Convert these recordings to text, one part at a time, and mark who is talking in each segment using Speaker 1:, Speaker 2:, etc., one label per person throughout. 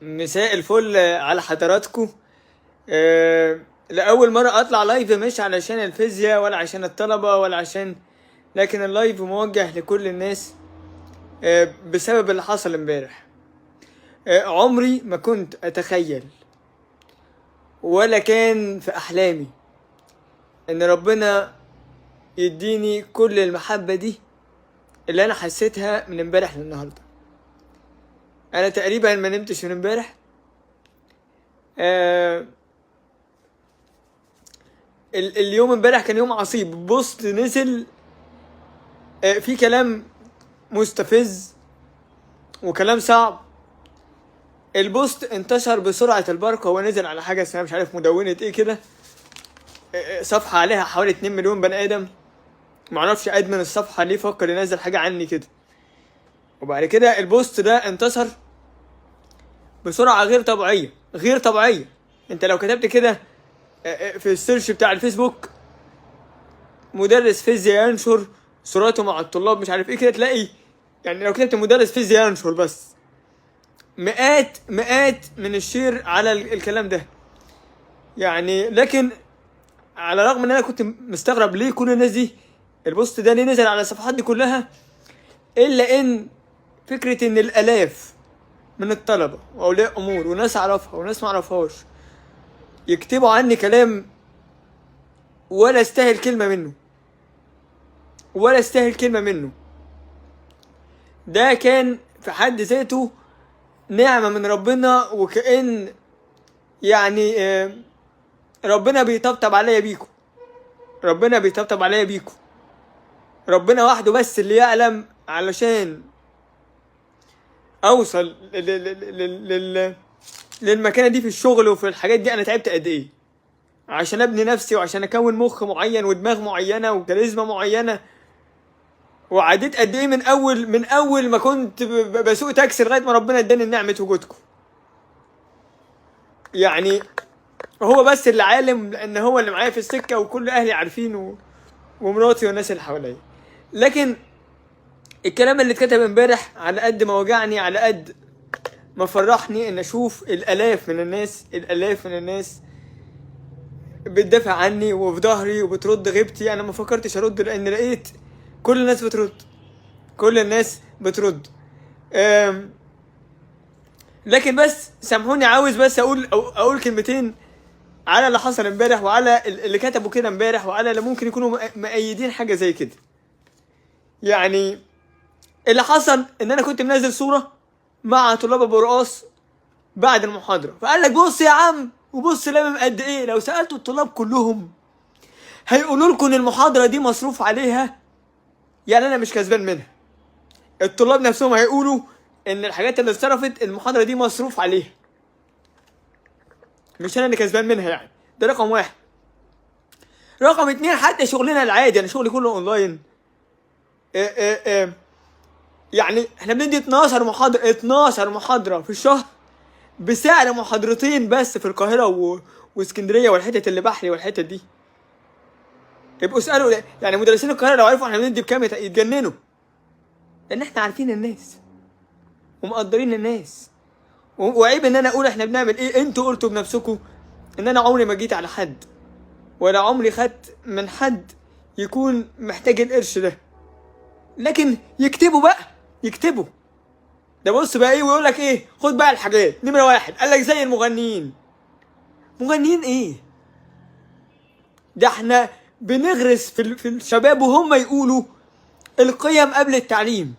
Speaker 1: مساء الفل على حضراتكم. آه، لأول مرة أطلع live، مش علشان الفيزياء ولا عشان الطلبة ولا عشان، لكن ال live موجه لكل الناس بسبب اللي حصل امبارح. عمري ما كنت أتخيل ولا كان في أحلامي إن ربنا يديني كل المحبة دي اللي أنا حسيتها من امبارح للنهاردة. أنا تقريبا ما نمتش من امبارح. اليوم امبارح كان يوم عصيب. post نزل في كلام مستفز وكلام صعب. ال post انتشر بسرعة البرق. هو نزل على حاجة اسمها مش عارف مدونة ايه كده، صفحة عليها حوالي 2 مليون بني آدم. معرفش admin الصفحة ليه فكر ينزل حاجة عني كده. وبعد كده ال post ده انتشر بسرعة غير طبيعية، غير طبيعية. انت لو كتبت كده في ال search بتاع الفيسبوك مدرس فيزياء ينشر صورته مع الطلاب مش عارف ايه كده، تلاقي يعني لو كتبت مدرس فيزياء ينشر بس مئات مئات من ال share على الكلام ده يعني. لكن على الرغم ان انا كنت مستغرب ليه كل الناس دي ال post ده ليه نزل على الصفحات دي كلها، الا ان فكرة ان الالاف من الطلبة واولياء امور وناس اعرفها وناس ما اعرفهاش يكتبوا عني كلام ولا استاهل كلمة منه، ولا استاهل كلمة منه، ده كان في حد ذاته نعمة من ربنا. وكأن يعني ربنا بيطبطب عليا بيكو، ربنا بيطبطب عليا بيكو. ربنا وحده بس اللي يعلم علشان اوصل للمكانة دي في الشغل وفي الحاجات دي انا تعبت قد ايه عشان ابني نفسي وعشان اكون مخ معين ودماغ معينة وكاريزما معينة، وعديت قد ايه من اول ما كنت بسوق تاكسي لغاية ما ربنا اداني نعمة وجودكم. يعني هو بس اللي عالم، لان هو اللي معايا في السكة وكل اهلي عارفين ومراتي والناس اللي حواليا. لكن الكلام اللي اتكتب امبارح على قد ما وجعني على قد ما فرحني ان اشوف الالاف من الناس، الالاف من الناس بتدافع عني وفي ظهري وبترد غيبتي. انا ما فكرتش ارد لان لقيت كل الناس بترد، كل الناس بترد. لكن بس سامحوني، عاوز بس اقول كلمتين على اللي حصل امبارح وعلى اللي كتبوا كده امبارح وعلى اللي ممكن يكونوا مؤيدين حاجة زي كده. يعني اللي حصل ان انا كنت منزل صوره مع طلاب ابو رقاص بعد المحاضرة، فقال لك بص يا عم وبص لامم قد ايه. لو سالتوا الطلاب كلهم هيقولوا لكم ان المحاضرة دي مصروف عليها، يعني انا مش كسبان منها. الطلاب نفسهم هيقولوا ان الحاجات اللي اتصرفت المحاضرة دي مصروف عليها، مش انا اللي كسبان منها يعني. ده رقم واحد. رقم اتنين، حتى شغلنا العادي، انا شغلي كله اونلاين، يعني احنا بندي 12 محاضرة، 12 محاضرة في الشهر بسعر محاضرتين بس في القاهرة واسكندرية والحتت اللي بحري والحتت دي. يبقوا اسألوا يعني مدرسين القاهرة لو عرفوا احنا بندي بكام يتجننوا، لأن احنا عارفين الناس ومقدرين الناس. وعيب ان انا اقول احنا بنعمل ايه، انتوا قلتوا بنفسكم ان انا عمري ما جيت على حد ولا عمري خدت من حد يكون محتاج القرش ده. لكن يكتبوا بقى، يكتبوا ده بص بقى ايه ويقول لك ايه، خد بقى الحاجات. نمرة واحد قال لك زي المغنيين. مغنيين ايه ده؟ احنا بنغرس في الشباب وهم يقولوا القيم قبل التعليم.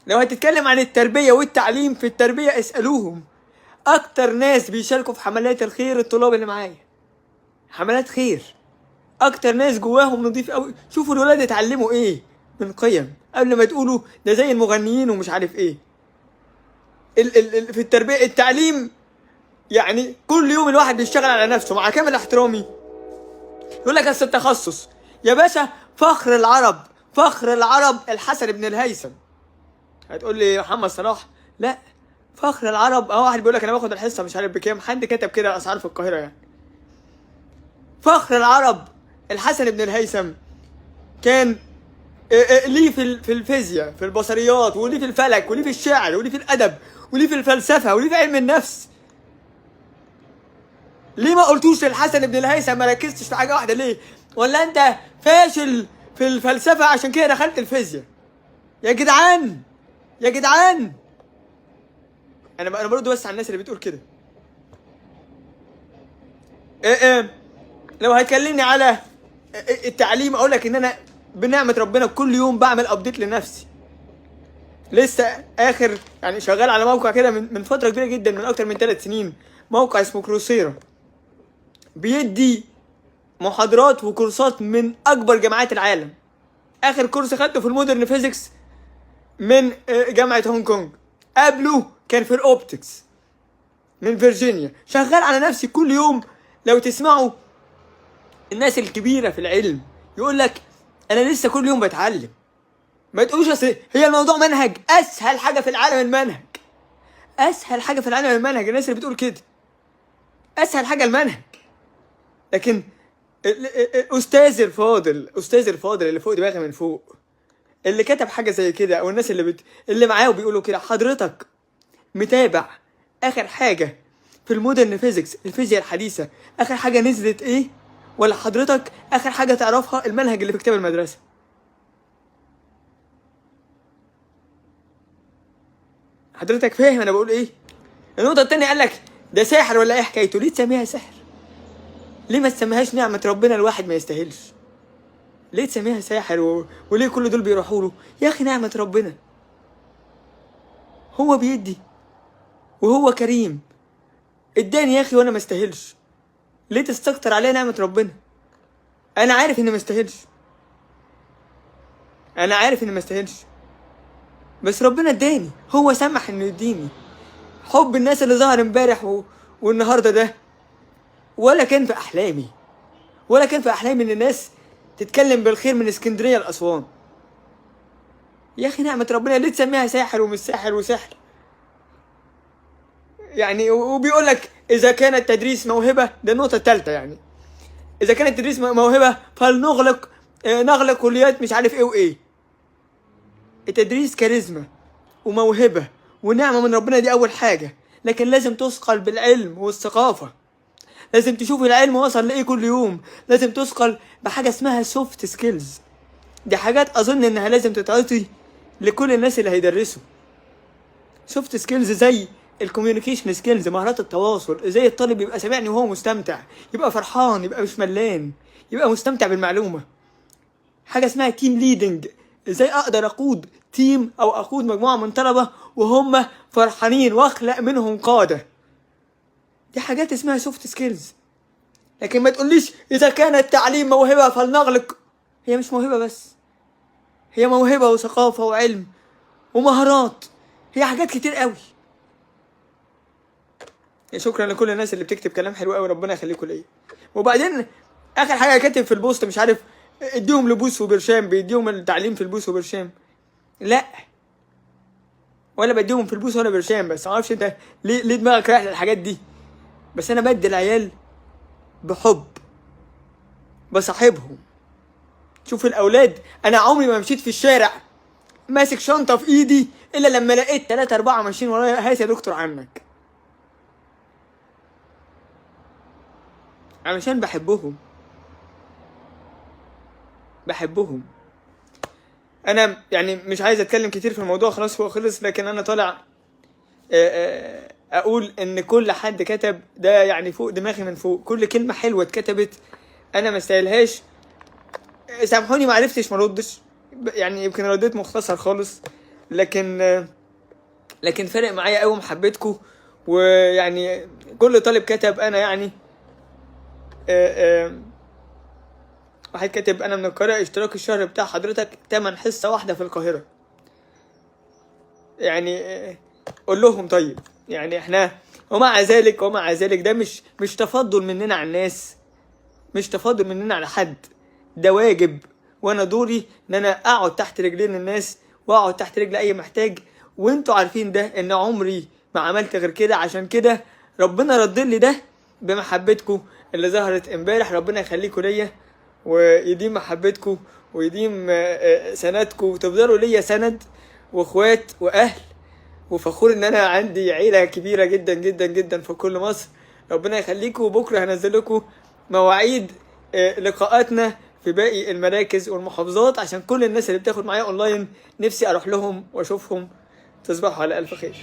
Speaker 1: لو هتتكلم عن التربية والتعليم، في التربية اسألوهم اكتر ناس بيشاركوا في حملات الخير الطلاب اللي معايا، حملات خير اكتر ناس جواهم نضيف قوي. شوفوا الولاد اتعلموا ايه من قيم قبل ما تقولوا ده زي المغنيين ومش عارف ايه. ال في التربية التعليم يعني كل يوم الواحد بيشتغل على نفسه. مع كامل احترامي يقول لك اصل التخصص يا باشا، فخر العرب، فخر العرب الحسن بن الهيثم. هتقول لي محمد صلاح؟ لا، فخر العرب. واحد بيقول لك انا باخد الحصة مش عارف بكام، حد كتب كده اسعار في القاهرة يعني. فخر العرب الحسن بن الهيثم كان ليه في الفيزياء، في البصريات، وليه في الفلك، وليه في الشعر، وليه في الادب، وليه في الفلسفة وليه في علم النفس. ليه ما قلتوش للحسن بن الهيثم ما ركزتش في حاجة واحدة ليه؟ ولا انت فاشل في الفلسفة عشان كده دخلت الفيزياء؟ يا جدعان يا جدعان، انا برضه بس على الناس اللي بتقول كده. إيه لو هتكلمني على التعليم اقول لك ان انا بنعمه ربنا كل يوم بعمل update لنفسي. لسه اخر يعني شغال على موقع كده من فترة كبيرة جدا، من اكتر من 3 سنين، موقع اسمه كروسيرا، بيدي محاضرات وكورسات من اكبر جامعات العالم. اخر كورس خدته في ال modern physics من جامعه هونج كونج، قبله كان في ال optics من فيرجينيا. شغال على نفسي كل يوم. لو تسمعوا الناس الكبيرة في العلم يقول لك انا لسه كل يوم بتعلم. ما تقولوش اصل هي الموضوع منهج، اسهل حاجة في العالم المنهج، اسهل حاجة في العالم المنهج. الناس اللي بتقول كده اسهل حاجة المنهج، لكن استاذ الفاضل، استاذ الفاضل اللي فوق دماغي من فوق، اللي كتب حاجة زي كده، او الناس اللي معاه وبيقولوا كده، حضرتك متابع اخر حاجة في ال modern physics، الفيزياء الحديثة، اخر حاجة نزلت ايه؟ ولا حضرتك اخر حاجة تعرفها المنهج اللي في كتاب المدرسة؟ حضرتك فاهم انا بقول ايه؟ النقطة التانية قال لك ده ساحر ولا ايه حكايته؟ ليه تسميها سحر؟ ليه ما تسميهاش نعمه ربنا الواحد ما يستاهلش؟ ليه تسميها ساحر وليه كل دول بيروحوا له؟ يا اخي نعمه ربنا، هو بيدي وهو كريم، اداني يا اخي وانا ما استاهلش. ليه تستكتر عليا نعمه ربنا؟ انا عارف اني ما استاهلش، انا عارف اني ما استاهلش، بس ربنا اداني، هو سمح انه يديني. حب الناس اللي ظهر امبارح والنهارده ده ولا كان في احلامي، ولا كان في احلامي ان الناس تتكلم بالخير من اسكندرية لاسوان. يا اخي نعمه ربنا، ليه تسميها ساحر ومش ساحر وسحر؟ يعني وبيقول لك اذا كان التدريس موهبة، ده النقطة الثالثة، يعني اذا كان التدريس موهبة فلنغلق نغلق كليات مش عارف ايه وايه. التدريس كاريزما وموهبه ونعمه من ربنا، دي اول حاجة، لكن لازم تثقل بالعلم والثقافة، لازم تشوف العلم وصل لايه كل يوم، لازم تثقل بحاجة اسمها soft skills. دي حاجات اظن انها لازم تتعطي لكل الناس اللي هيدرسوا. soft skills زي ال communication skills، مهارات التواصل، ازاي الطالب يبقى سامعني وهو مستمتع، يبقى فرحان، يبقى مش ملان، يبقى مستمتع بالمعلومه. حاجة اسمها team leading، ازاي اقدر اقود team او اقود مجموعة من طلبه وهم فرحانين واخلق منهم قاده. دي حاجات اسمها soft skills. لكن ما تقوليش اذا كان التعليم موهبة فلنغلق. هي مش موهبة بس، هي موهبة وثقافة وعلم ومهارات، هي حاجات كتير قوي. شكرا لكل الناس اللي بتكتب كلام حلو قوي، ربنا يخليكم ليا. وبعدين اخر حاجة كاتب في ال post مش عارف اديهم لبوس وبرشام، بيديهم التعليم في البوس وبرشام. لا، ولا بديهم في البوس ولا برشام، بس معرفش انت ليه دماغك رايح للحاجات دي. بس انا بدي العيال بحب، بصاحبهم. شوف الاولاد، انا عمري ما مشيت في الشارع ماسك شنطه في ايدي الا لما لقيت 3 4 ماشيين ورايا، هات يا دكتور عنك، علشان بحبهم، بحبهم. انا يعني مش عايز اتكلم كتير في الموضوع، خلاص هو خلص، لكن انا طالع اقول ان كل حد كتب ده يعني فوق دماغي من فوق، كل كلمة حلوة اتكتبت انا ما استاهلهاش. سامحوني ما عرفتش ما ردش، يعني يمكن رديت مختصر خالص، لكن فرق معايا قوي محبتكم. ويعني كل طالب كتب انا يعني واحد كاتب انا من القاهرة، اشتراك الشهر بتاع حضرتك 8 حصة واحدة في القاهرة. يعني قول لهم طيب، يعني احنا ومع ذلك ده مش تفضل مننا على الناس، مش تفضل مننا على حد، ده واجب. وانا دوري ان انا اقعد تحت رجلين الناس واقعد تحت رجل اي محتاج، وانتوا عارفين ده ان عمري ما عملت غير كده. عشان كده ربنا رد لي ده بمحبتكم اللي ظهرت امبارح. ربنا يخليكم ليا ويديم محبتكم ويديم سندكم، وتفضلوا ليا سند واخوات واهل. وفخور ان انا عندي عيله كبيرة جدا جدا جدا في كل مصر. ربنا يخليكم. وبكره هنزل لكم مواعيد لقاءاتنا في باقي المراكز والمحافظات، عشان كل الناس اللي بتاخد معايا اونلاين نفسي اروح لهم واشوفهم. تصبحوا على الف خير.